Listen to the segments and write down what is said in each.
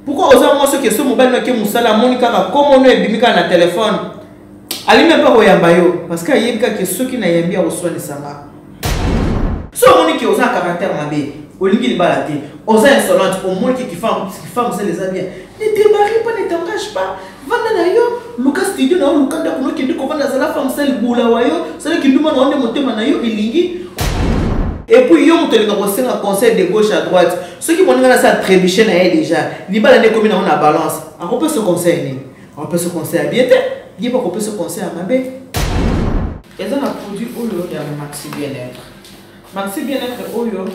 Pourquoi oza mwasi oke so mobali noke mosala amoni kaka komono ebimi kaka na telefone alimi mpe koyamba yo parce que ayebi kaka soki nayambi akoswanisa nga. So omoni ke oza na caractère mabe, olingi libala te, oza insolente, omoni ke kifam mosala eza bien, ne te marie pas, ne t'engage pas, vanda na yo, luka studio na yo, luka ndako no, kende kovanda, zala femme seule, bula wa yo, sala kindumba na yo nde motema na yo elingi. Et puis yo moto olinga kosenga conseil de gauche à droite, soki moninga na sa trébuche na ye déjà, libala nde ekomi nango na balance, akopesa conseil nini? Akopesa conseil ya bien te, ye mpe akopesa conseil ya mabe. Eza na produit oyo ya Maxi Bien-être. Maxi Bien-être oyo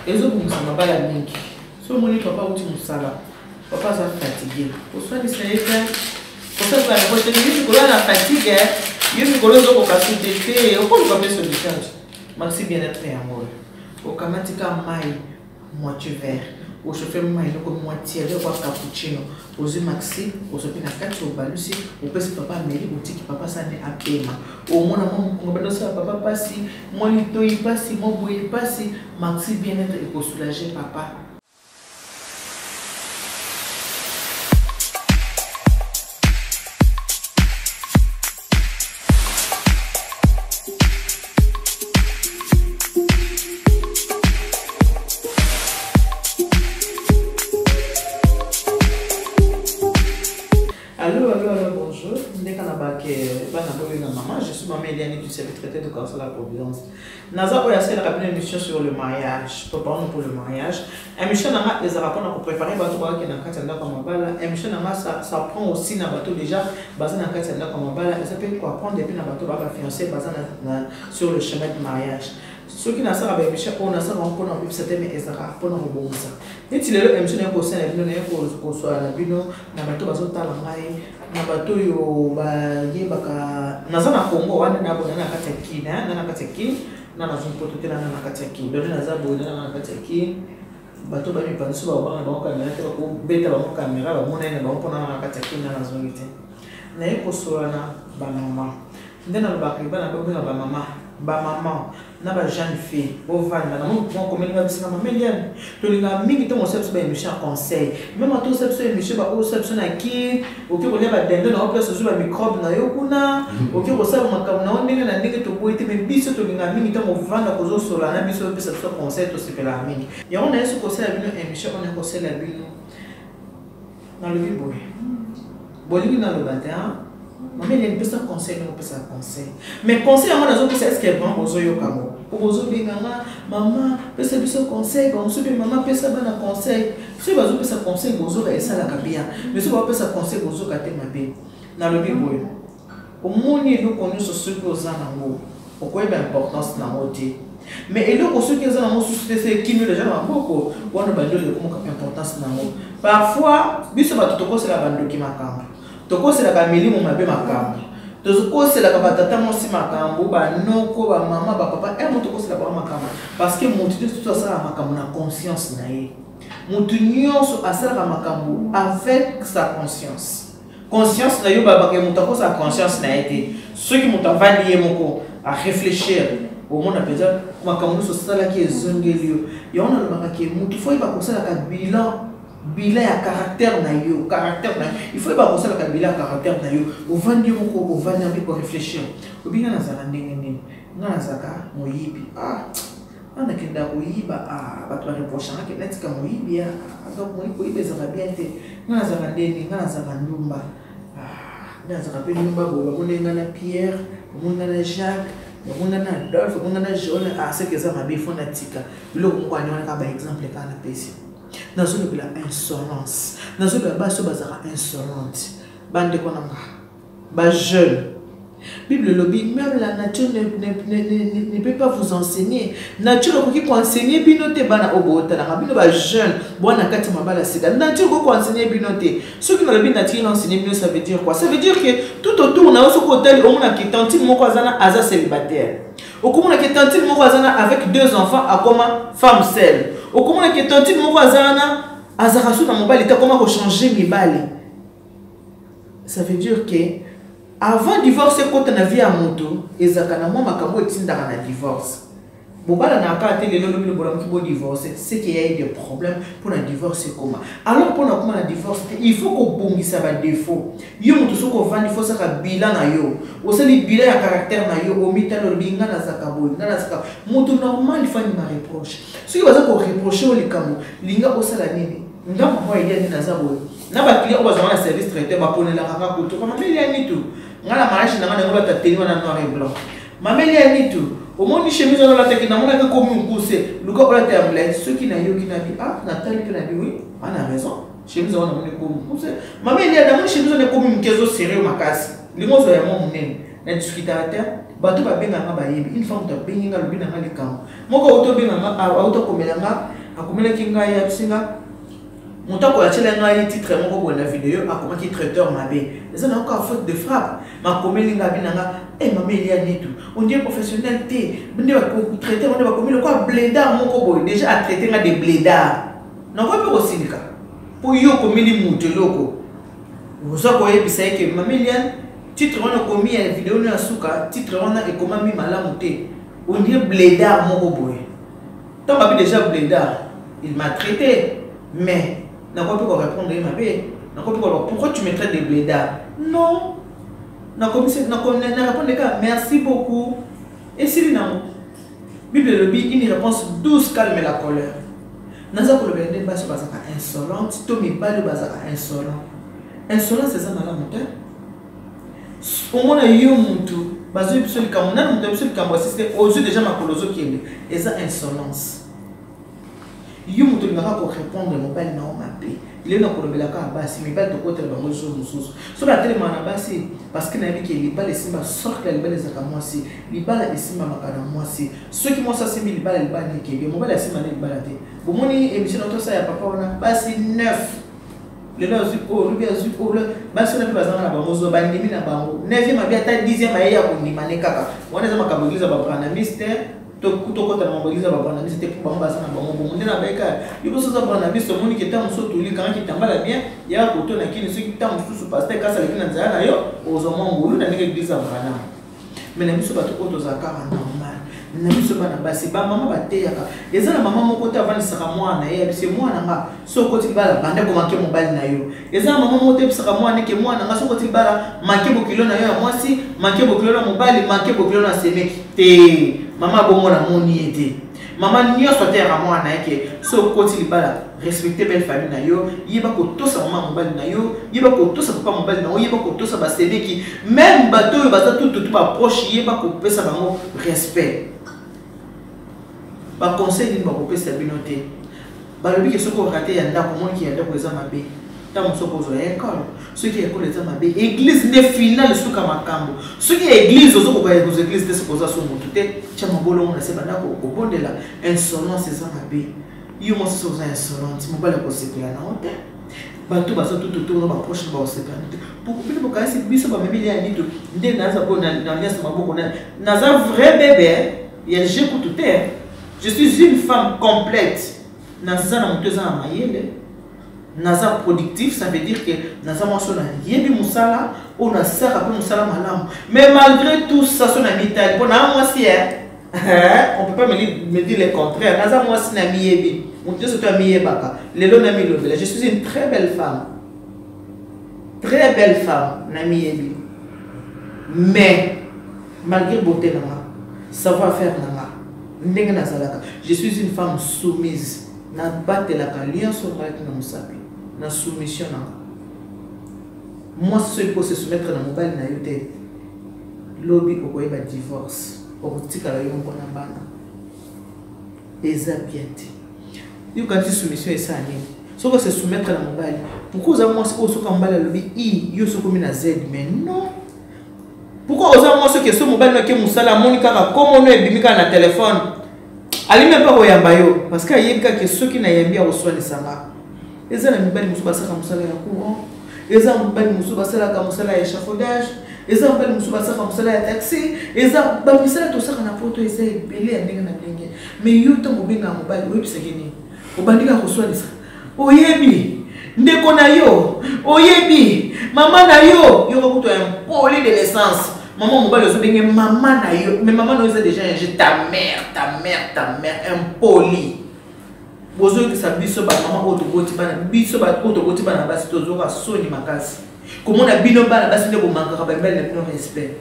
ezobongisa mabala mingi. So omoni papa auti mosala, papa aza fatigue, koswanisa ye te, kosalisa yango te, yo mikolo na fatigue, yo mikolo ozokoka sute te, okoluka mpe solution. Maxi Bien-être yango oyo, okamati ka mai moitié verre, ochauffe mai eloko mwa tiède kwa cappuccino, ozwi maxi ozopi na kati, obalusi, opesi papa ameli, otiki papa sani apema. Omona mwa mokongo banda osala papa pasi, mwa litoyi pasi, mwa boye pasi, Maxi Bien-être ekosoulage papa. Allô, allô, allô, bonjour. Ndeka na bake bana boyo na maman, je suis maman Eliane du service traité de cancer la Providence. Naza oyo asalaka bino émission sur le mariage. Préparons pour le mariage. Émission na nga ezalaka mpona kopréparer bato bakake na kati ya ndako ya mabala. Émission na nga ça, ça prend aussi na bato déjà baza na kati ya ndako ya mabala, eza mpe koapprendre epe na bato ba bafiancé baza na, sur le chemin de mariage. Soki nasalaka ba émission oyo, nasalaka yango mpona kobebisa te, mais ezalaka mpona kobongisa. Neti lelo émission naye kosala bino, naye koswala na bino na bato bazotala ngai, na bato oyo bayebaka naza na Congo wana, nabona na kati ya Kin, na na kati ya Kin, na nazwi mpoto te, na na kati ya Kin, donc naza boye na na kati ya Kin. Bato bayi mipanzi so babanga bango kamera te, bakobeta bango kamera, bamona ye na bango mpona na kati ya Kin na nazongi te. Naye kosola na bamama nde nalobaka bana babenga bamama, bamama na ba jeune fille bovanda na moko komeli nga biso na mama Eliane. Tolingaka mingi ntango osala biso ba émission ya conseil, meme ata osala biso émission ba osala biso na Kin, oke kolia badendo na yo place, ozwi ba microbe na yo kuna, oke kosala makambo na yo ndenge na ndenge, toboyi te. Mais biso tolingaka mingi ntango ovanda kozosola na biso, opesa biso conseil, tosepelaka mingi. Yango naye soki kosala bino émission oyo, naye kosala bino, nalobi boye, bolingi naloba te, mama Eliane pesa conseil, ndenge opesaka conseil, mais conseil yango nazopesa, est ce que vraiment bozoyoka yango? Po bozobenga nga mama pesa biso conseil, bamosusu mpe mama pesa bana conseil. Soki bazopesa conseil bozoka, esalaka bien, mais soki bazopesa conseil bozoka te, mabe. Nalobi boye, omoni eloko nyonso soki oza nango okoyeba importance nango te, mais eloko soki eza nango susu te, se ekimi deja na maboko wana, bandi okomoka importance nango. Parfois biso bato tokosela bandoki makambo, tokoselaka milimo mabe makambo, tokoselaka batata mwasi makambo, banoko, bamama, bapapa, e moto tokosela bango makambo, parce que moto nyonso asalaka makambo na conscience na ye. Moto nyonso asalaka makambo avec sa conscience. Conscience na yo, babaka moto akosala conscience na ye te. Soki moto avandi ye moko aréfléchir, omona mpenza makambo nyonso osalaki ezongeli yo. Yango nalobaka ke motu fo yeba kosalaka bilan, bilan ya caractère na yo, caractère na yo. Il faut yeba kosalaka bilan ya caractère na yo. Ovandi yo moko, ovandi ambi koréfléchir, obi nga nazala ndenge nini? Nga nazalaka moyibi, ah, nga nakendaka koyiba, ah, bato bareprochanga ke natika moyibi, ah, donc moyibi koyiba ezalaka bien te. Nga nazalaka ndenge, nga nazalaka ndumba, ah, nga nazalaka mpe ndumba boye, bamoni nga na Pierre, bamoni nga na Jacques, bamoni nga na Adolphe, bamoni nga na Joel, ah, seke eza mabe, fo natika biloko moko wana. Wana kaka baexemple kaka napesi. Nazolobela insolence, nazolobela basi oyo bazalaka insolente. Bandeko na nga bajeune, Bible elobi même la nature ne peut pas vous enseigner. Nature ekoki koenseigner bino te. Bana oyo botalaka bino bajeune bwana kati ya mabala sika, nature ekoki koenseigner bino te. Soki nalobi nature enseigner bino, ça veut dire quoi? Ça veut dire que tout autour na yo, soki otali, omonaki tantine moko aza na aza célibataire, okomonaki tantine moko aza na avec deux enfants akoma femme seule, okomonaki tantine moko aza wana azalaka so na mobali te, akoma kochanger mibali. Ça veut dire que avant divorce ekota na vie ya moto, ezalaka na mwa makambo etindaka na divorce. Bobalanaka kaka te lelo lobi bolamuki bo divorce, c'est qu'il y a eu des problèmes pour na divorce ekoma. Alors pour na koma na divorce te, il faut kobongisa ba défaut. Yo moto soki ovandi faut osaka bilan na yo, osali bilan ya caractère na yo, omitali olobi nga nazaka boye, nga nazaka moto normal, il faut andima reproche. Soki baza ko reproche yo likambo, linga osala nini? Nga mama Elia nde naza boye, na ba client oyo bazalaka na service traiteur baponelaka nga kutu mama Elia nitu, nga na mariage na nga nango lata tenue wana noir et blanc. Mama Elia nitu, omoni chemise wana olataki, namonaki ekomi mokuse, luka olata ya molai. Soki nayoki na bi ah, natali mpe na bi oui, ana raison, chemise wana namoni ekomi mokuse. Mama Elia, namoni chemise wana ekomi moke, ezoserre yo makasi, lingo ozwa ya mwa monene. Na discutaka te, bato babengaka nga bayebi. Une fois moto abengi nga, alobi na nga likambo moko, auti obenga nga, auti akomela nga, akomelaki ngai, ayebisi nga moto akoyatiela ngai titre moko boye na video, akomaki traiteur mabe, eza na yoka faute de frappe. Makomeli nga, abi na nga e mama Elia nitu, on dirait professionnel te, nde traiteur wana bakomi lokola blédard moko boye. Déjà atraite nga de blédard, nakoki mpe kosilika mpo yo okomeli moto eloko, oza koyebisa ye ke mama Eliane, titre wana okomi ya video no ya suka, titre wana ekomami malamu te, on dirait blédard moko boye. Ntango abi déjà blédard, il m'a traité, mais nakoki mpe korépondre ye mabe, nakoki mpe koloba pourquoi tu me traites de blédard? Non, nakomisi na répondre kaka merci beaucoup, esili nango. Bible elobi une réponse douce calme la colère. Naza kolobela nde basi bazalaka insolente to mibali oyo bazalaka insolent. Insolence eza malamu te. Omona yo mutu bazwi biso likambo nani, moto ya biso likambo asiste, ozwi deja makolo ozokende, eza insolence. Yo moto olingaka korépondre mobali na yo mabe. Lelo nakolobela kaka basi, mibali tokotela bango jour mosusu. Soki atelemaka na basi, parce que nayebi ke libala esimba, sorte ya libala ezalaka mwasi, libala esimbamaka na mwasi. Soki mwasi asimbi libala, libala nde ekende, mobali asimba nde libala te. Bomoni émission na tosala ya papa wana, basi 9 lelo azwi oyo, lobi azwi oyo, basi wana mpe bazanga na bango zwa, bandimi na bango 9e mabe, ata 10e aye ya kondima ne kaka wana. Eza makambo église ya babranamiste, tokota na bango église ya babranamiste te, mpo bango baza na bango bongo nde na bayeka. Yo biso oza branamiste, omoni ke ntango mosusu otuli, kanga kitambala bien, yaka koto na kini. Soki ntango mosusu pasteur kasi aleki na nzela na yo, ozwa mwa ngolu na ndenge église ya Branam. Mais na biso bato oyo tozala kaka normal, na biso bana basi, bamama bateyaka. Eza na mama moko te avandisaka mwana na ye, yebisi mwana nga so okoti libala, banda komanke mobali na yo. Eza na mama moko te yebisaka mwana ke mwana nga so okoti libala, manke bokilo na yo ya mwasi, manke bokilo na mobali, manke bokilo na semeki te. Mama bongo namoni ye te. Mama nyonso ateyaka mwana na ye ke so okoti libala, respecte belle famille na yo, yeba kotosa mama mobali na yo, yeba kotosa papa mobali na yo, yeba kotosa basemeki, même bato oyo baza tututu baproche, yeba kopesa bango respect. Baconseil nini bakopesa bino te? Balobi ke soki orate ya ndako, omoniki ya ndako eza mabe, ntango mosusu okozwa ya ekole. Soki ekole eza mabe, église nde final, suka makambo. Soki église ozokoka kozwa église te, soki oza so motu te, tia mabolongo na se, bandako okobondela. Insolence eza mabe. Yo mwasi soki oza insolente, mobali akosepela na yo te, bato baza tututu baproche bakosepela te. Bino bokanisi biso bamemi ya nito nde naza po na alliance maboko naza vrai bébé ya je kutu te. Je suis une femme complète, naza na moto eza na mayele, naza productif, ça veut dire que naza mwasi oyo nayebi mosala oyo nasaka mpe mosala malamu. Mais malgré tout ça, so na mitali mpo naa mwasi, on peut pas me dire le contraire. Naza mwasi na miyebi, moto nyonso to amiyebaka. Lelo na milobela, je suis une très belle femme, très belle femme, na miyebi. Mais malgré beauté na nga, savoir faire na nga, ndenge nazalaka, je suis une femme soumise. Nabatelaka nyonso ngalaki na mosapi na soumission na nga. Mwasi soki kose soumettre na mobali na yo te, lobi okoyeba divorce, okotikala yo moko na bana, eza bien te. Yokanisi soumission esala nini? Soki ose soumettre na mobali, pourquoi oza mwasi oyo soki mobali alobi i, yo sokomi na z? Mais non, pourquoi oza mwasi oke so mobali noke mosala, amoni kaka komono ebimi kaka na telefone, alimi mpe koyamba yo, parce que ayebi kaka soki nayambi akoswanisa nga. Eza na mibali mosusu basalaka mosala ya courant, eza mibali mosusu basalaka mosala ya échafaudage, eza mibali mosusu basalaka mosala ya taxi, eza bamisala tosaka na poto, eza ebele ya ndenge na ndenge. Mais yo ntango obengaka mobali, oyebisaki nini? Obandi kaka koswanisa, oyebi ndeko na yo, oyebi mama na yo, yoka kutu ya impoli de naissance. Mama mobali ozobenge mama na yo, mais mama na yo eza déjà un ta mère, ta mère, ta mère impoli. Bozoyokisa biso bamama oyo toboti bana, biso oyo toboti bana basi tozoka soni makasi komona bino bana basi nde bomankaka bamibali na bino respect.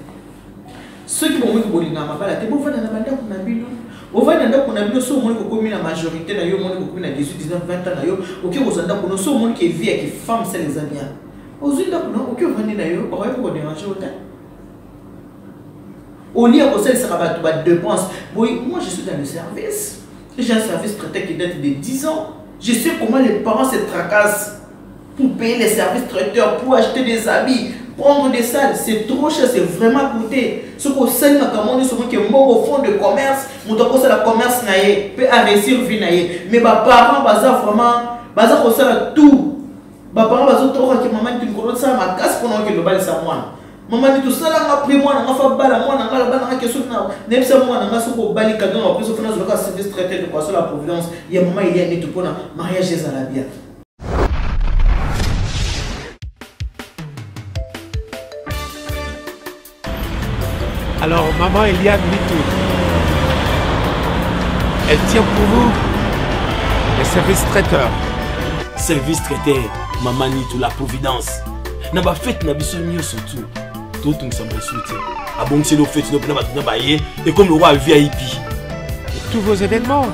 Soki bomoni bolingaka mabala te, bovanda na bandako na bino, ovandi na ndako na bino. So omoni kokomi na majorité na yo, omoni kokomi na 18, 19, 20 ans na yo, oke kozwa ndako no. So omoni ke vie ya kifemme sele eza bien, ozwi ndako na, oke ovandi na yo, bakoki mpe kodéranger yo te. Olie kosalisaka bato badépense boye. Moi, je suis dans le service, j'ai un service traiteur qui date de 10 ans. Je sais comment les parents se tracassent pour payer les services traiteurs, pour acheter des habits, prendre des salles. C'est trop cher, c'est vraiment coûté. Ce qu'on sait, notamment, nous sommes qui au fond de commerce, nous avons la commerce na ye, peut réussir vie na ye. Mais ba parents baza vraiment, baza kosala tout. Ba parents baza trop que maman tu connais ça ma casse pour que le bal sa moi. Maman ni tout ça là nga pris moi nga fa bala moi nga la bala nga question na nebisa moi nga soko bali cadeau en plus au fond service traiteur de quoi sur la providence. Il y a maman il y a ni tout pour mariage ezala bien. Alors, maman Eliane Nitu, elle tient pour vous les services traiteurs. Service traiteur, maman Nitu, la providence. Na ba fête na biso nyonso tout. Totungisa mosusu te. Abongiseli fête no mpena bato na baye et comme le roi VIP. Tous vos événements,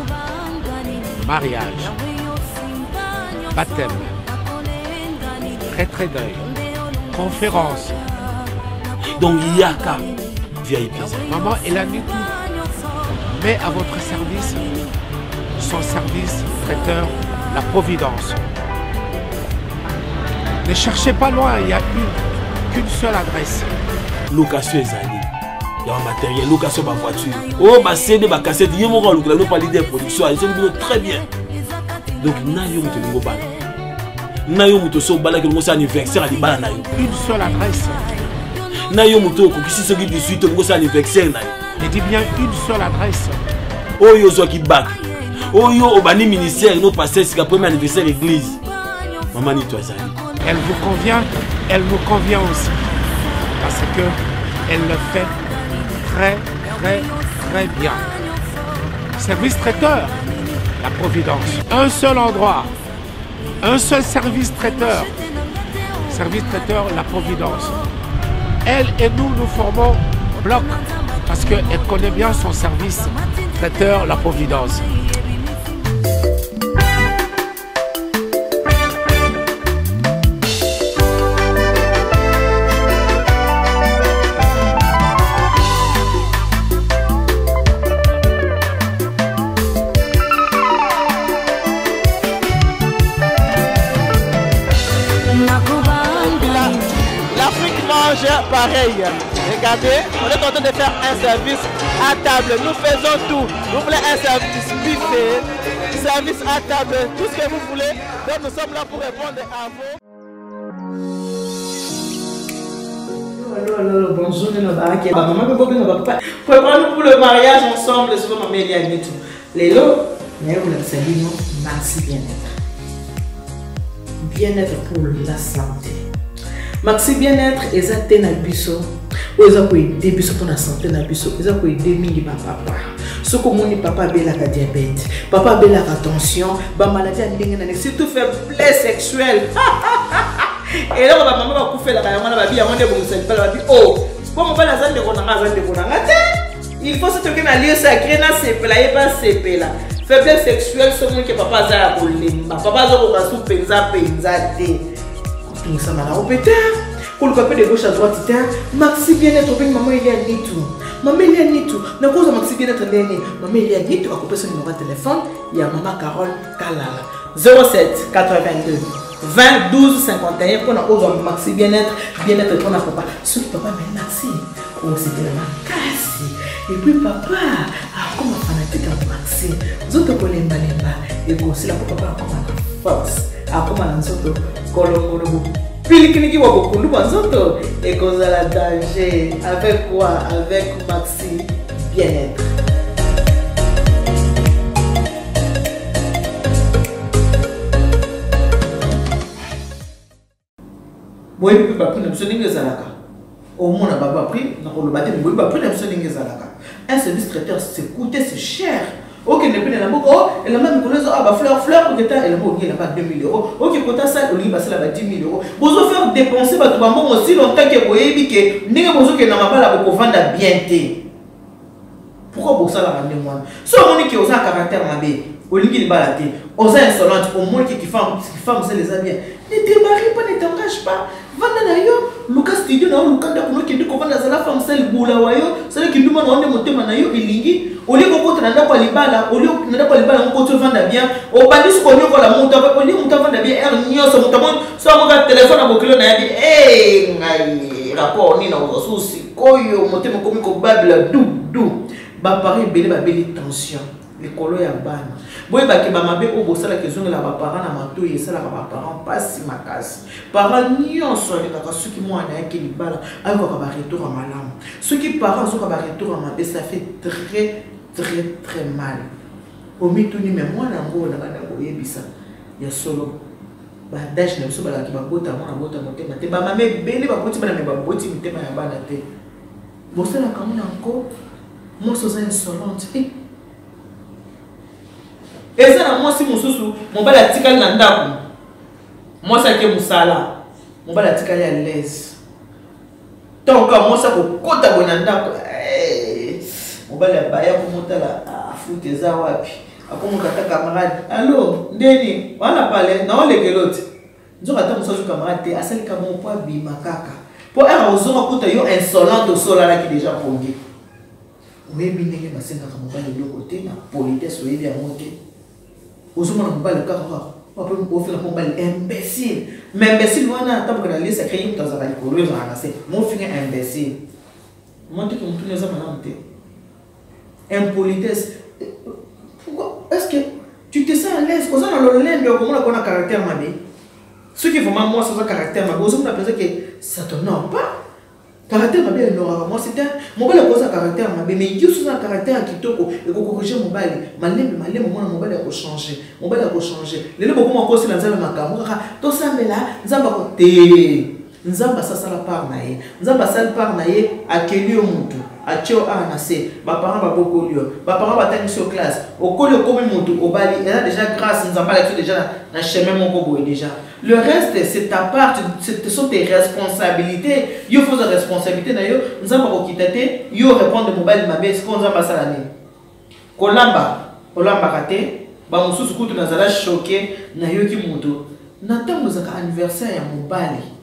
mariage, baptême, retrait deuil, conférence. Donc yaka VIP. Maman Eliane Nitu met à votre service son service traiteur, la Providence. Ne cherchez pas loin, il n'y a qu'une seule adresse. Location ezali ya ba matériel, location ba voiture, oh ba CD, ba cassette, ye moko alukela no pa leader production, azongi bino très bien. Donc na yo moto olingo bala, na yo moto so obalaki olingo osala anniversaire ya libala na yo. Une seule adresse. Na yo moto okokisi soki 18 olingo osala anniversaire na yo. Je dis bien une seule adresse. Oyo ozwaki bac, oyo obandi ministère no passer sika premier anniversaire église. Maman Nitu azali. Elle vous convient, elle nous convient aussi. Parce que elle le fait très, très, très bien. Service traiteur, la Providence. Un seul endroit, un seul service traiteur. Service traiteur, la Providence. Elle et nous, nous formons bloc parce qu'elle connaît bien son service traiteur, la Providence. Pareil, regardez, on est en train de faire un service à table. Nous faisons tout. Vous voulez un service buffet, service à table, tout ce que vous voulez. Donc nous sommes là pour répondre à vos. Allô, allô, bonjour, nous sommes maman, préparons-nous pour le mariage ensemble, sur maman Eliane Nitu. Lélo, mais vous la saluez, merci bien-être. Bien-être pour la santé. Maxi bien-être eza te na biso oyo eza koyede biso mpona santé na biso, eza koyede mingi ba papa. Soki omoni papa abelaka diabète, papa abelaka tension, ba maladie ya ndenge na ndenge, surtout faiblesse sexuelle. Eloko ba mama bakufelaka yango na babi yango nde ebongisa libala, babi oh, po mobali aza ndeko na nga, aza ndeko na nga te. Il faut soki toke na lieu sacré na sepela ye ba sepela. Faiblesse sexuelle, soki omoni ke papa aza ya kolemba, papa azokoka su mpenza mpenza te. Kotungisa na yo pe te, koluka pe de gauche à droite te. Maxi bien-être obengi mama Eliane Nitu. Mama Eliane Nitu, nakozwa Maxi bien-être ndenge nini? Mama Eliane Nitu akopesa numéro ya téléphone ya mama Carole Kalala 07 82 20 12 51 mpona ozwa Maxi bien-être, bien-être mpona papa. Soki papa ameli Maxi, osepela makasi. Et puis papa akoma fanatique ya Maxi, nzoto kolembalemba ekosila po papa akoma na force, akoma na nzoto kolongolo, pilikiliki wa bokundu bwa nzoto ekozala danger. Avec quoi? Avec Maxi bien-être. Boyebi mpe bapuna biso ndenge ezalaka. Omona ba ba prix nakoloba te boyebi ba prix na biso ndenge ezalaka. Un service traiteur c'est coûter c'est cher. Okende mpe na mboka oh elamba mikolo ezo ah ba fleur fleur oketa elamba olingi elamba 2000 euros oke kota salle olingi basala ba 10 000 euros bozo faire dépenser bato ba mbongo si longtemps ke boyebi ke ndenge bozokende na mabala bokovanda bien te. Pourquoi bosalaka ndenge wana? So omoni ke oza na caractère mabe, olingi libala te, oza insolente, omoni ke kifemme seule eza bien, ne te marie pas, ne t'engage pas. Vanda na yo, luka studio na yo, luka ndako na yo, kende kovanda, zala femme seule, bula wa yo, sala kindumba na yo nde motema na yo elingi. Olie kokota na ndako ya libala, olie na ndako ya libala moko ovanda bien, obandisi konyokola moto, olie moto avanda bien heure nyonso, moto amoni so amoka telefone na bokilo na ye, eh ngai rapport nini nakozwa susi Koyo motema ekomi kobabela du du. Ba parents ebele babeli tension likolo ya bana. Boyeba ke ba mabe oyo bosalaka ezongelaka ba parents na matoyi, esalaka ba parents pasi makasi. Parent nyonso alingaka soki mwana na ye ake libala ayokaka ba retour ya malamu. Soki parent azoka ba retour ya mabe, ça fait très très très mal. Omituni mais mwana yango oyo nabanda koyebisa ya solo ba adage na biso balaki babota yango na bota motema te. Bamama ebele baboti bana me baboti mitema ya bana te. Bosalaka yango na nko, mwasi oza insolente. Eh. Eza na mwasi mosusu mobali atikali na ndako, mwasi ake mosala, mobali atikali à l'aise. Ntango kaka mwasi akokota boye na ndako, eh, mobali abaya komotala, ah, fute eza wapi, akomoka ata camarade, allo ndeni wana pale naolekelo te. Nzoka ata mosusu azwi camarade te, asali kaka bongo mpo abima kaka, mpo ere ozonga kuta yo insolente osolalaki deja pongi. Oyebi ndenge basengaka mobali eloko te na politesse, oyebi yango te. Ozomona mobali kaka kaka ofinga mobali imbécile, mais imbécile wana atamboka na lieu sacré, ye moto azalaka likolo, yo ozalaka na se, mofinga imbécile. Moi te motuna eza malamu te. Impolitesse. Pourquoi est-ce que tu te sens à l'aise? Oza na lolendo ya komona kona caractère mabe. Soki vraiment mwasi oza caractère mabe, ozomona mpenza ke ça t'honore pas. Caractère mabe enoraka mwasi te. Mobali akoza caractère mabe, mais yo soki oza na caractère ya kitoko ekokorige mobali malembe malembe, omona mobali akochange, mobali akochange. Lelo bokoma kosela Nzambe makambo kaka tosambela Nzambe ako te. Nzambe asasala part na ye, Nzambe asali part na ye, akeli yo mutu, atie yo awa na se, ba parents babokoli yo, ba parents batangisi yo classe, okoli okomi mutu, obali, eza déjà grâce, Nzambe alakisi yo déjà na chemin moko boye déjà. Le reste c'est ta part, ce sont tes responsabilités. Yo faut responsabilité na yo, Nzambe akokita te, yo répondre mobali mabe, sikoyo Nzambe asala nini? Kolamba, olambaka te, ba mosusu kutu nazala choqué, nayoki moto na ntango ezalaka anniversaire ya mobali.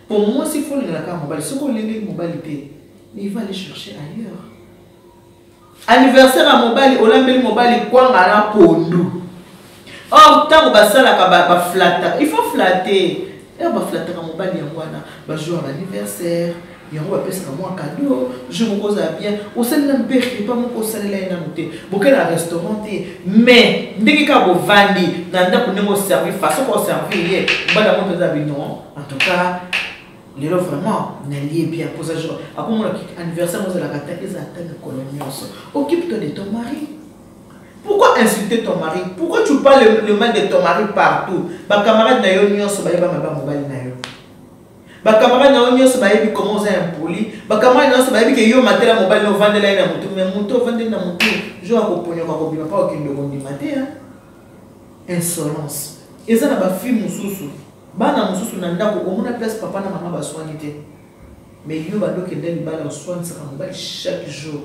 Po mwasi faut olingela kaka mobali, soki olingeli mobali te, il va aller chercher ailleurs. Anniversaire ya mobali, olambeli mobali kwanga na pondu. Or ntango basalaka ba flattaka, il faut flatter. Heure ba flattaka mobali yango wana, ba jour ya anniversaire, yango bapesaka mwa cadeau, jour moko ozala bien, osali nanu mpe repas moko osalela ye nanu te, boke na restaurant te, mais ndenge kaka bovandi na ndako, ndenge oservi, façon ka oservir ye, mobali yango mpenza abi non, en tout cas lelo vraiment nalie bien, mpoza jour akomona anniversaire mozalaka ata eza ata mikolo nyonso. Occupe-toi de ton mari. Pourquoi insulter ton mari? Pourquoi tu parles le mal de ton mari partout? Ba camarades na yo nyonso bayeba mabe ya mobali na yo. Ba camarades na yo nyonso bayebi comment oza impoli. Ba camarades na yo nyonso bayebi ke yo matela mobali na ovandela ye na mutu, mais mutu ovandeli na mutu, jour akoponyoka kobima pa okende kondima te, hein? Insolence. Eza na ba filles mosusu, bana mosusu na ndako omona place papa na mama baswani te. Mais yo bando okende libala oswanisaka mobali chaque jour.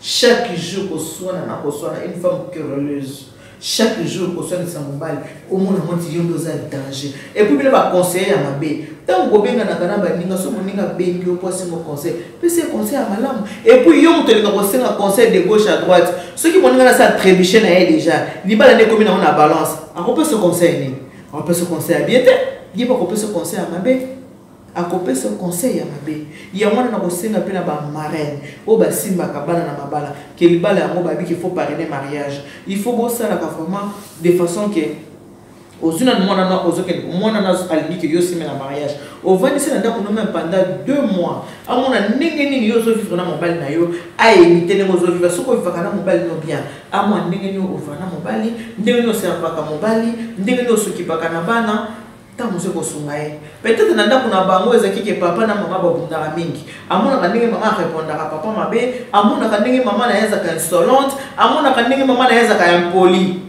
Chaque jour koswana na koswana, une femme querelleuse. Chaque jour koswanisa mobali, omona moti yo nde oza danger. Et puis bino ba conseiller ya mabe, ntango kobenganaka na baninga, so moninga abengi yo mpo asenga conseil, pesa ye conseil ya malamu. Et puis yo moto olinga kosenga conseil de gauche à droite, soki moninga na sa trébucher na ye déjà, libala nde ekomi nango na balance, akopesa conseil nini? Akopesa conseil ya bien te, ye mpe akopesa conseil ya mabe. Akopesa conseil ya mabe. Yango wana nakosenga mpe na ba marraine oyo basimbaka bana na mabala ke libala yango babi ke faut parrainer mariage, il faut bosalaka vraiment de façon ke ozwi nanu mwana na ozokende mwana na alingi ke yo osime na mariage, ovandisi na ndako no meme pendant 2 mois, amona ndenge nini yo ozovivre na mobali na yo, aimite ndenge ozovivre. Soki ovivaka na mobali no bien, amona ndenge nini ovivaka na mobali, ndenge nini oservaka mobali, ndenge nini osokipaka na bana. Ntango mosusu ekosunga ye. Peut-être na ndako na bango ezalaki ke papa na mama babundaka mingi. Amonaka ndenge mama arepondaka papa mabe, amonaka ndenge mama na ye azalaka insolente, amonaka ndenge mama na ye azalaka impoli.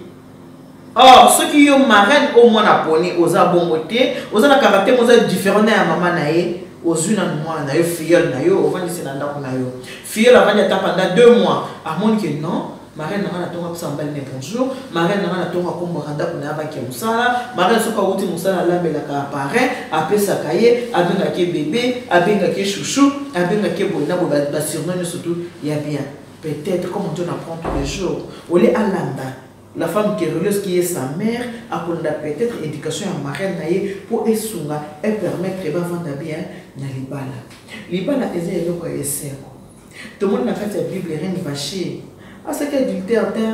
Or, soki yo marraine oyo mwana aponi oza bongo te, oza na caractère oza différent na ya mama na ye, ozwi nanu mwana na yo, filleule na yo, ovandisi na ndako na yo. Filleule avandi ata pendant 2 mois, amoni ke non, marraine na nga na tongo apesa mobali ne bonjour, marraine na nga na tongo akombwaka ndako na ye abaki ya mosala, marraine soki awuti mosala alambelaka parrain, apesaka ye, abengaka ye bebe, abengaka ye chouchou, abengaka ye boye na boye, ba surnom nyonso tout ya bien. Peut-être comme on apprend tous les jours, au lieu alanda la femme querelleuse qui est sa mère, akolanda peut-être éducation ya marraine na ye po esunga e permettre bavanda bien na libala. Libala eza eloko ya esengo. Tomoni na kati ya Bible reine Vashti asaki adultère te,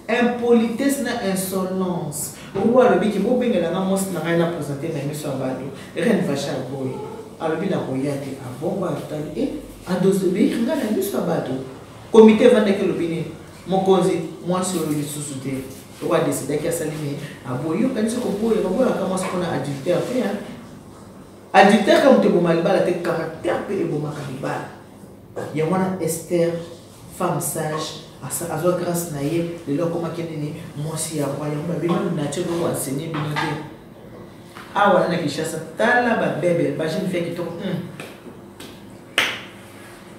impolitesse na insolence. Roi alobi ki bobengela nga mwasi na ngai na présenter na miso ya bato. Reine Vashti aboyi, alobi na koya te. Abongo atali e adosobéir nga na miso ya bato. Comité evandaki elobi nini? Mokonzi mwasi oyo lisusu te. Roi adecidaki asali nini? Aboyi. Okanisi koboya, baboyaka mwasi mpona adultère te, hein? Adultère ka moto eboma libala te, caractère mpe ebomaka libala. Yango wana Esther, femme sage, azwa grâce na ye, lelo akomaki nini? Mwasi ya roi. Yango babi nanu nature moko enseigner bino te. Awa na Kinshasa, tala ba bebe, ba jeune fille kitoko.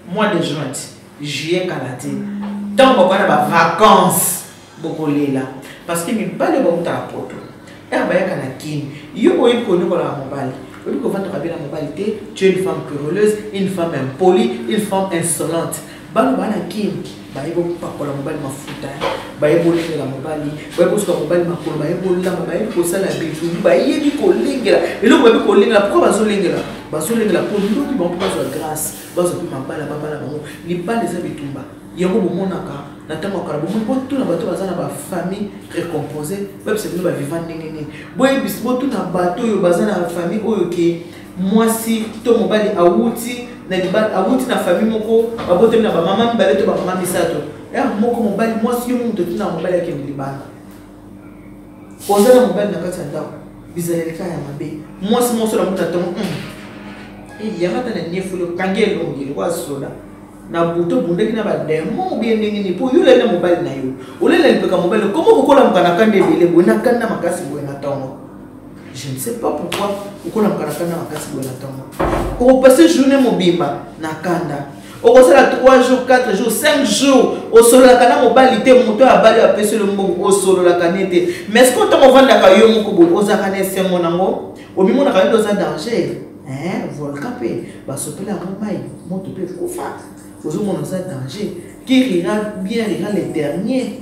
Mois de juin, juillet kala te. Tango bakoya na ba vacances, bokolela. Parce que mibali bautaka poto. Ere bayaka na Kin, yo oyebi konyokolaka mobali, oyebi kovandaka bien na mobali te, tu es une femme querelleuse, une femme impolie, une femme insolente. Bana ba na Kin, bayebi kopakola mobali mafuta, bayebi kolengela mobali, bayebi kosuka mobali makolo, bayebi kolamba, bayebi kosala bilungu, bayebi kolengela. Eloko bayebi kolengela, pourquoi bazolengela? Bazolengela po ndoki bango mpo bazwa grâce, bazwa mpe mabala, babala bango. Libala eza bitumba. Yango bomonaka na ntango ya kala, bomoni botuna bato baza na ba famille recomposée, boyebisa bino ba vivant ndenge nini. Boyebisa, botuna bato oyo baza na famille oyo ke mwasi to mobali awuti na libala, awuti na famille moko, babotami na ba mama mibale to ba mama misato. Heure moko mobali, mwasi yo moto otina mobali akende libanda. Oza na mobali na kati ya ndako, bizaleli kaka ya mabe. Mwasi moko sola moto atongo, yanga ata na niefulu, kangi elongi lokola soda. Na butu obundaki na ba démon ou bien ndenge nini po yo olali na mobali na yo, olali na lipeka mobali, comment okokolamuka na kanda ebele boye, na kanda makasi boye na ntongo? Je ne sais pas pourquoi okolamuka na kanda makasi boye na ntongo. Okopase journée mobimba na kanda, okosala 3 jours, 4 jours, 5 jours osololaka na mobali te, moto oyo abali oyo apesi yo mbongo osololaka ne te. Mais est-ce que ntango ovandaka yo moko boye ozalaka na esengo nango, omimonaka yo nde oza danger? Hein, volcan pe basopela yango mai, moto pe ekufa, ozomona oza danger. Qui rira bien rira le dernier.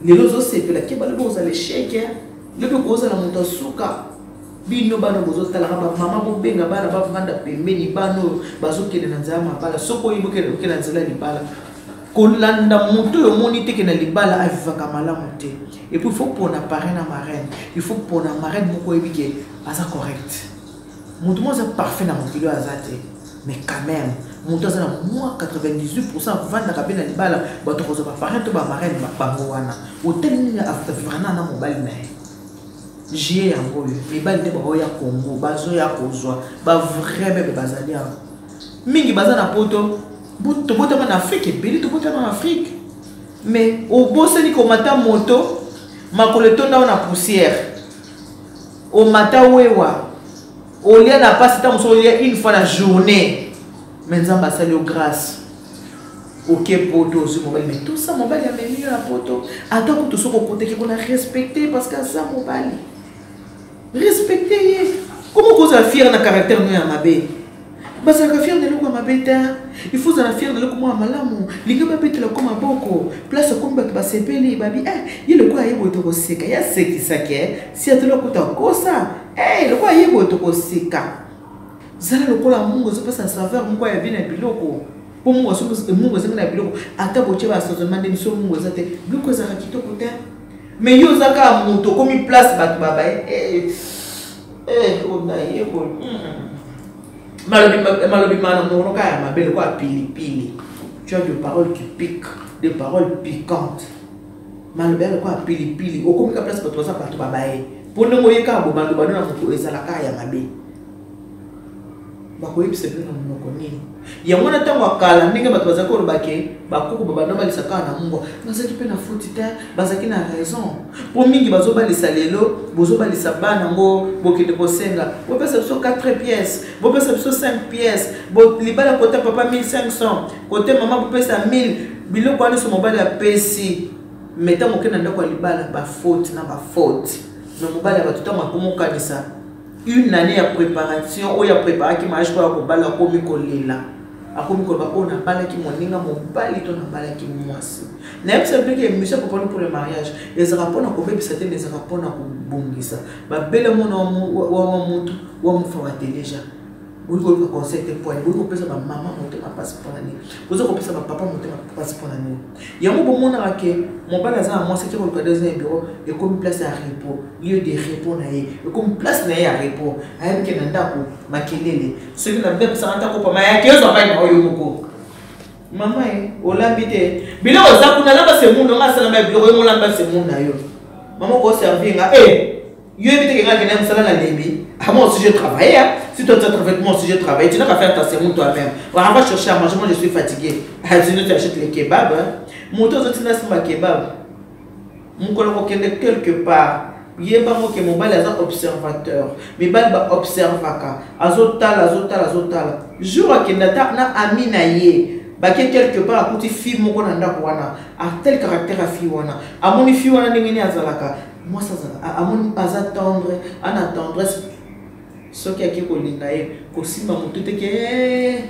Lelo ozosepela keba, lobi ozala échec, hein? Lobi okozala moto ya suka. Bino bana bozotalaka ba mama, bobenga bana bavanda pembeni, bana oyo bazokende na nzela ya mabala. Soki oyebi okende na nzela ya libala, kolanda moto oyo omoni te ke na libala avivaka malamu te. Et puis il faut pona parrain na marraine, il faut pona marraine moko oyebi ke aza correct. Moto moko aza parfait na mokili oyo aza te, mais quand même moto aza na moins 98% avandaka mpe na libala, bato kozwa ba parrain to ba marraine bango wana. Otali nini avivaka na mobali na ye? Juillet yango oyo mibali nde baoya Congo, bazoya kozwa ba vrai bebe bazali awa mingi, baza na poto. Tobotama na Afrique ebele, tobotama na Afrique, mais obosani komata moto, makolo etonda na poussière, omata wewa, olia na pasi, ntango mosusu olia une fois na journée, mais Nzambe asali yo grâce, oke poto, ozwi mobali. Mais tout ça mobali amemi yo na poto, ata kutu soki okotaki mpona respecter, parce que aza mobali, respecte ye. Comment kozala fier na caractère no ya mabe? Bazalaka fier na eloko ya mabe te, il faut ozala fier na eloko moko ya malamu. Linga babetela ko maboko, place okomi bato basepeli, babi ye lokola ye boye tokoseka, ye asekisaki si ateli okuta kosa, lokola ye boye tokoseka. Zala lokola Mungu ezopesa saveur moko ya vie na biloko, po Mungu asoki Mungu ezangi na biloko, ata botie ba assaisonnement nde biso Mungu eza te, biloko ezalaka kitoko te. Mais yo oza kaka moto okomi place bato babaye, ona ye boye. Malobi mana monoko kaka ya mabe lokola pilipili. Tu as des paroles qui piquent, des paroles piquantes. Malobi ya lokola pilipili, okomi ka place bato baza bato babaye. Mpo ndenge oye kaka bobando bando na moto ezalaka ya mabe. Bakoyebisa bino na monoko nini? Yango wana ntango ya kala ndenge bato bazalaki koloba ke bakoko babanda balisa kaka na mungwa, bazalaki mpe na foti te, bazalaki na raison. Mpo mingi bazobalisa lelo, bozobalisa bana yango, bokende kosenga bopesa biso 4 pièces, bopesa biso 5 pièces, libala kota papa 1500, kote mama bopesa 1000. Biloko wana nyonso mobali apesi, mais ntango okende na ndako ya libala bafaute na bafaute. Mais mobali ya bato ntango akomokanisa une année ya préparation oyo apreparaki mariage mpo ya kobala, akomi kolela, akomi koloba oyo nabalaki moninga mobali to nabalaki mwasi. Nayebisa bino ke émission Popone pour le mariage ezalaka mpona kobebisa te, mais ezalaka mpona kobongisa. Babele mona wa mutu wa mufa wa teleja boyi koluka conseil te poani, boyi kopesa bamama motema mpasi mpona nini, boza kopesa bapapa motema mpasi mpona nini. Yango bomonaka ke mobali aza na mwasi ake koluka deuxième bureau, ekomi place ya repos, lieu de repos na ye, ekomi place na ye ya repos. Ayebi ke na ndako makelele, soki na bebisaka nta kopama yake ozwa pai na oyo moko mama ye olambi te biloko eza kuna, lamba semundu nga asala ba biloko yo molamba semundu na yo mama okoservir nga e yo yebi te ke nga akenda mosala na lembi. Ah, moi aussi je travaille, hein. Si toi tu as travaillé, moi aussi je travaille. Tu n'as qu'à faire ta semoule toi-même. On va chercher à manger, moi je suis fatigué. Ah, sinon tu achètes les kebabs, hein. Moto ozotinda simba kebab. Mokolo kokende quelque part, yebango ke mobali aza observateur. Mibali baobservaka, azotala, azotala, azotala. Jour akende ata na ami na ye, bake quelque part, akuti fille moko na ndako wana, atel caractère ya fille wana, amoni fille wana ndenge nini azalaka, mwasi azalaka, amoni aza tendre, ana tendresse. Soki ake kolinga ye, kosimba motu te ke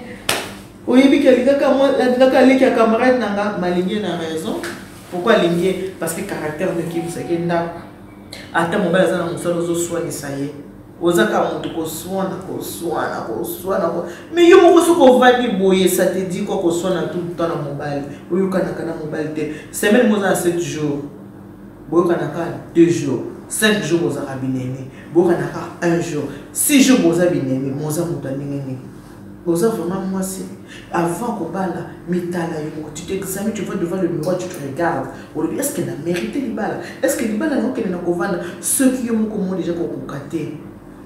oyebi ke alingaka aleki ya camarade na nga, malingi na raison. Pourquoi alingi ye? Parce que caractère nde ekimisaki ndako. Ata mobali aza na mosala, ozoswanisa ye, oza kaka moto koswana, koswana, koswana. Mais yo moko soki ovandi boye, ça te dit quoi koswana tout le temps na mobali? Oyokanaka na mobali te. Semaine moza na 7 jours, boyokanaka 2 jours, 5 jours bozalaka binemi, boyokanaka 1 jour, 6 jours boza binemi. Moza moto ya ndenge nini? Oza vraiment mwasi avant kobala, mitala yo moko, tu t'examines, tu vas devant le miroir, tu te regardes, olobi: est ce que na mérité libala? Est ce que libala nakokende na kovanda? Soki yo moko mo déjà kokoka te,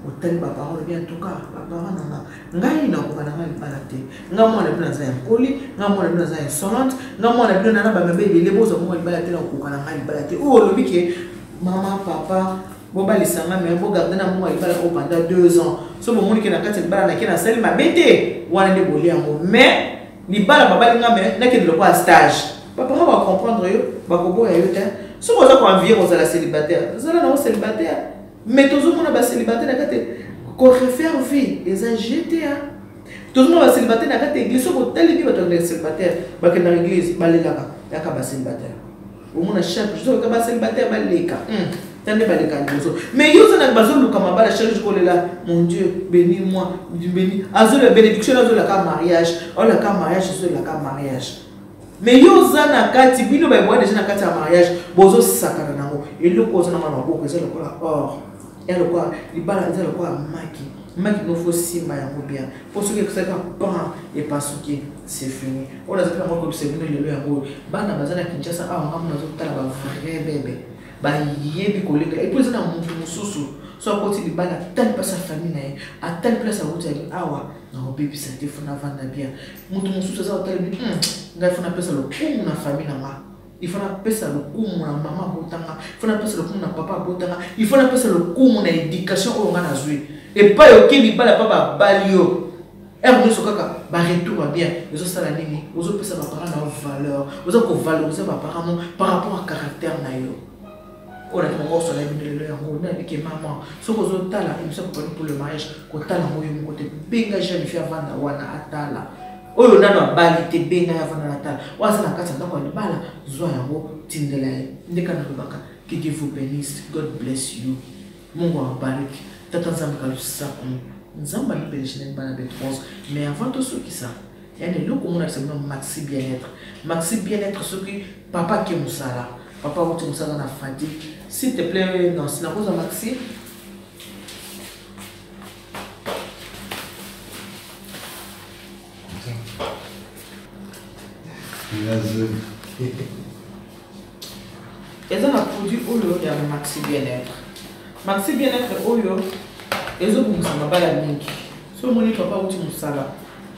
otali baparent, olobi: en tout cas baparent nanga, ngai nakoka na ngai libala te. Ngai mwana bino naza impoli, ngai mwana bino naza insolente, ngai mwana bino nana bamebe ebele, bozwa mongo libala te, nakokoka na ngai libala te. Oyo olobi ke mama, papa, bobalisa ngai, me bogarde na mongo ya libala oyo pendant 2 ans. So bomoni ke na kati ya libala nake nasali mabe te, wana nde bolia yango. Mais libala babali nga, me nakende lokola stage, baparent bacomprendre yo, bakoboya yo te. Soki oza koenvie kozala célibataire, zala nango célibataire. Mais tozomona bacélibataire na kati korefaire vie eza gta. Tozomona bacélibataire na kati église. Soki otali bi bato ya célibataire bakendaka église, balelaka yaka bacélibataire. Omona chaque jour kaka bacélibataire baleka tande, baleka liboso. Mais yo oza na bazoluka mabala, chaque jour kolela: mon Dieu, béni moi, béni. Azolela bénédiction, azolaka mariage, olaka mariage, azolaka mariage. Mais yo oza na kati, bino bayeboya deja na kati ya mariage, bozosakana nango. Eloko oza na mwana maboko eza lokola or, ya lokola libala eza lokola maki maki, no fo simba yango bien, mpo soki ekosalaka pan epasuki, c'est fini. Oyo nazalaki nango koyebisa bino lelo yango. Bana baza na Kinshasa awa, ngambo nazotala bavrai bebe bayebi kolengela. Epuis eza na motu mosusu so akoti libala, atali mpasi ya famille na ye, atali place awuti, ali awa nakobebisa te, fo navanda bien. Moto mosusu aza kotala bi ngai fo napesa lokumu na famille na nga, il faut napesa lokumu na mama abotanga, il faut napesa lokumu na papa abotanga, il faut napesa lokumu na éducation oyo nga nazwi. Epai oke libala mpa babali yo, heure nyonso kaka baretour ya bien. Ezosala nini? Ozopesa baparent na yo valeur, oza kovaloriser baparent mo par rapport à caractère na yo. Oyo naki bango osola bino lelo yango. Nayebike mama, soki ozotala émission Kopani pour le mariage, kotala yango yo moko te. Benga jeune fille avanda wana atala. Oyo nano abali te, benga ye avanda na tala. Oyo aza na kati ya ndako ya libala, zwa yango, tindela ye. Ndeka nalobaka: que Dieu vous bénisse, God bless you, Mungu awabariki, Tata Nzambe kalusaku, Nzambe alibeleshe na bana betu 11. Mais avant tosukisa, yani eloko omonakisa bino maxi bien-être, maxi bien-être. Soki papa ake mosala, papa awuti mosala na fatigue, s'il te plaît Nancy, nakozwa maxi. Eza na produit oyo ya maxi bien-être. Maxi bien-être oyo ezobongisa mabala mingi. So omoni papa auti mosala,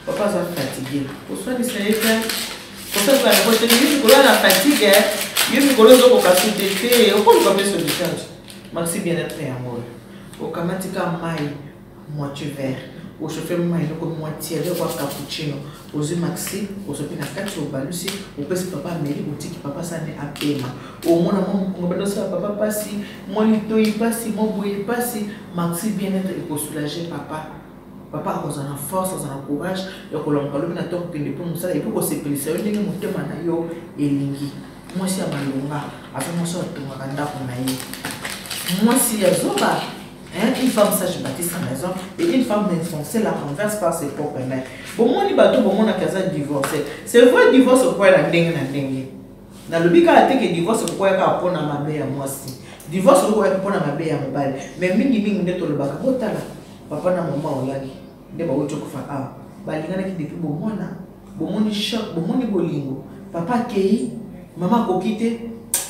papa aza fatigue, koswanisa ye te, kosalisa yango te. Yo mikolo ya na fatigue, yo mikolo ozokoka sute te, okoluka mpe solution te. Maxi bien-être yango oyo, okamati ka mai moitié verre, ochauffe mai eloko mwa tiède kwa cappuccino, ozwi maxi osopi na kati, obalusi, opesi papa ameli, otiki papa sani apema. Omona mwa mokongo banda osala papa mpasi, mwa litoi mpasi, mwa boye mpasi. Maxi bien-être ekosoulage papa. Papa akozala na force, akozala na courage ya kolamuka lobi na ntongo, kokende mpo mosala, epuis kosepelisa yo ndenge motema na yo elingi. Mwasi ya malonga aza mwasi oyo atongaka ndako na ye. Mwasi ya zoba. Hein, une femme sage bâtit sa maison et une femme insensée la renverse par ses propres mains. Bomoni bato bomonaka aza divorcé. C'est vrai, divorce okwela ndenge na ndenge. Nalobi kaka te ke divorce okoya kaka mpona mabe ya mwasi. Divorce okoyaki mpona mabe ya mobali. Mais mingi mingi nde tolobaka, botala papa na mama olangi nde bawuti okufa awa. Balinganaki depuis bomwana, bomoni choc, bomoni bolingo. Papa akei, mama akoki te.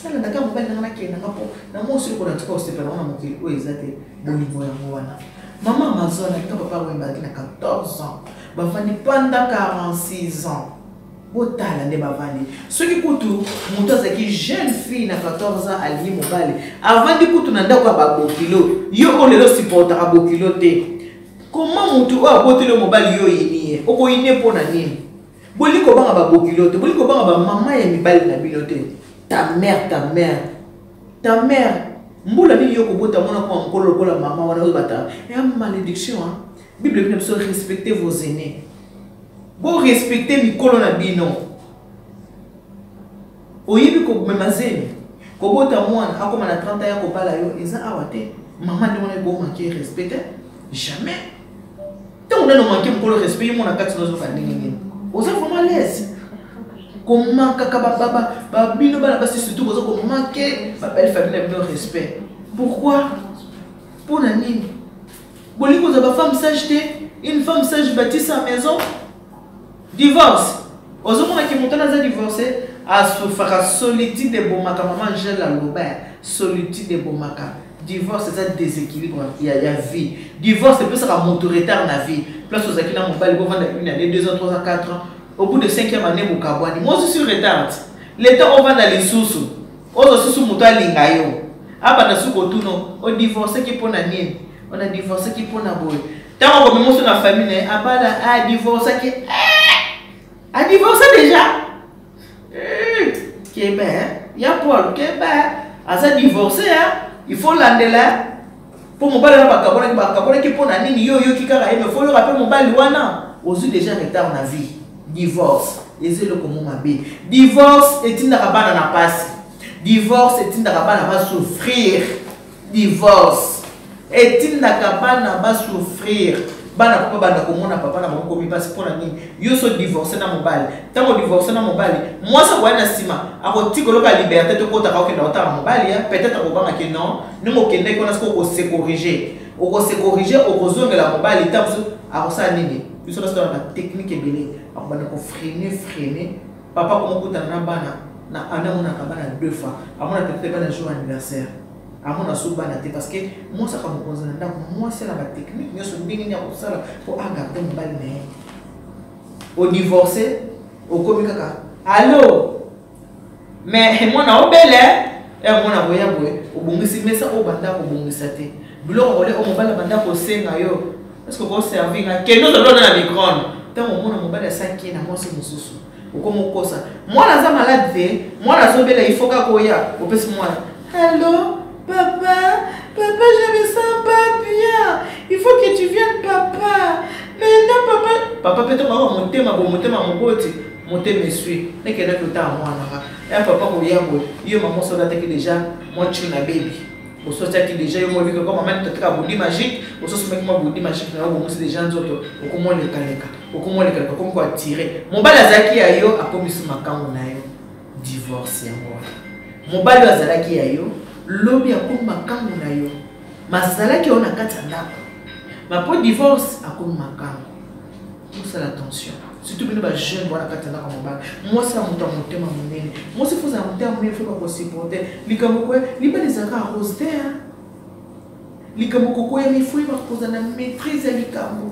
Nalandaka mobali nanga, nakende nanga mpo na mwasi oyo kona tika kosepela ngo na mokili oyo eza te. Bolingo yango wana. Mama Amazon alika papa Wemba azalaki na 14 ans. Bafandi pendant 46 ans. Botala nde bavandi. Soki kutu moto azalaki jeune fille na 14 ans alingi mobali, avandi kutu na ndako ya babokilo. Yo oyo lelo supportaka bokilo te. Comment moto oyo aboteli yo mobali yo oyini ye? Okoyini ye mpo na nini? Bolingi kobanga babokilo te, bolingi kobanga bamama ya mibali na bino te. Ta mère, ta mère, ta mère. Mbula nini yo kobota mwana koma mokolo lokola mama wana oyo bata ya malédiction, hein? Bible bino biso, respectez vos aînés. Bo respecter mikolo na bino. Oyebi komema zemi, kobota mwana akoma na 30 ans ya kobala yo eza awa te. Mama nde wana ekomanke respect te? Jamais. Ntango nano manke mokolo respect, yo mona kati nazoka ndenge nini? Oza vraiment l'aise. Komankaka babino bana basi, surtout boza komanke babelle famille na bino respect. Pourquoi? Mpo na nini? Bolingi kozala ba femme sage te. Une femme sage bâtit sa maison. Divorce, ozomona ke moto wana aza divorce, asufaka solitude ebomaka. Mama Angèle aloba solitude ebomaka. Divorce eza déséquilibre ya vie. Divorce epesaka moto retard na vie. Place ozalaki na mobali, bovanda une année, 2 ans, 3 ans, 4 ans, au bout de cinquième année bokabwani. Moi suis retard leta, ovanda lisusu, ozwa susu moto alinga yo, abanda su kotuna odivorceki mpo na nini, ona divorceki mpo na boye. Ntango okomi moso na famille na ye, abala, adivorcaki, adivorce déjà. Kebe ya Paul, kebe aza divorce, il faut landela mpo mobali wana bakabolaki, bakabolaki mpo na nini. Yo oyoki kaka ye, mais faut oyoka mpe mobali wana. Ozwi déjà retard na vie. Divorce eza eloko mo mabe. Divorce etindaka bana na pasi. Divorce etindaka bana basouffrir. Divorce etindaka bana basouffrir. Bana mpo banda komona papa na bango komi mpasi. Mpo na nini? Yo so divorce na mobali, ntango divorce na mobali, mwasi akoya na nsima, akotika oloka liberté tokotaka, okenda otala mobali ya peut-être akobangaki non. Ndenge okendaki wana, soki okose corriger, okose corriger, okozongela mobali, ntango mosusu akosala nini? Biso nyonso tona batechnique ebele. Akobanda kofreiner freiner papa, komokutana na bana na ane, amonaka bana deux fois, amona peut-être bana jour anniversaire, amona so bana te, parce que mwasi aka mokonzi na ndako. Mwasi na batechnique nyonso ndenge nini akosala mpo agarde mobali na ye. Odivorce, okomi kaka allo, mais mwana obele e mwana boya boye, obongisi mesa oyo banda kobongisa te, biloko kolia oyo mobali banda kosenga yo, est ce que okoservi nga? Kende ozali wana na micro-ondes. Ntango omona mobali asaki na mwasi mosusu, okomi okosa mwana aza malade te, mwana azobela, il faut kaka oya opesi mwana: "Allo papa, papa, je me sens pas bien, il faut que tu viennes papa." Maintenant papa, papa mpe tongaka motema bo motema moboti, motema eswi, nekendaki otala mwana nga ya papa koya boye. Yo mama osolataki déjà mwa tuna baby, osotiaki déjà yo moyebi kaka mama nitoteka body magique, ososomaki mwa body magique na yo, obongisi déjà nzoto, okomolekaleka, okomolekaleka, okomi koattirer mobali azalaki ya yo, akomisi makambo na yo. Divorce yango wana. Mobali oyo azalaki ya yo, lobi akomi makambo na yo. Mazalaki oyo na kati ya ndako, ma po divorce akomi makambo. Osala attention, surtout bino bajeune wana kati ya ndako ya mobali. Mwasi ya moto ya motema monene, mwasi fozala motema monene, faut bakosupporter likambo koya. Libala ezalaka rose te. Likambo kokoyama, il faut yeba kozala na maîtrise ya likambo.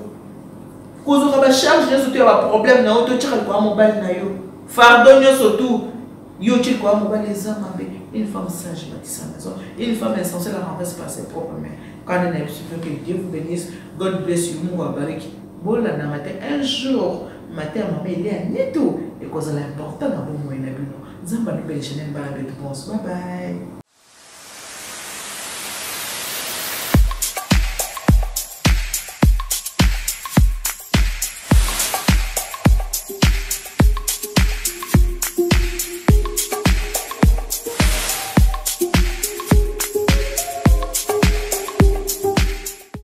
Kozwaka bacharge nyonso to ya baproblème na yo to otyaka likolo ya mobali na yo, fardeau nyonso tu yo otye likolo ya mobali, eza mabe. Une femme sage bâtit sa maison, une femme insensée la renverse par ses propres mains. Kana na biso, que Dieu vous bénisse. God bless you. Mungu abariki. Bolandanga te, un jour matin ya mama Elia Nitu ekozala important na bomoi na bino. Nzambe alobeli Chanel, bana betu bonso, bye bye.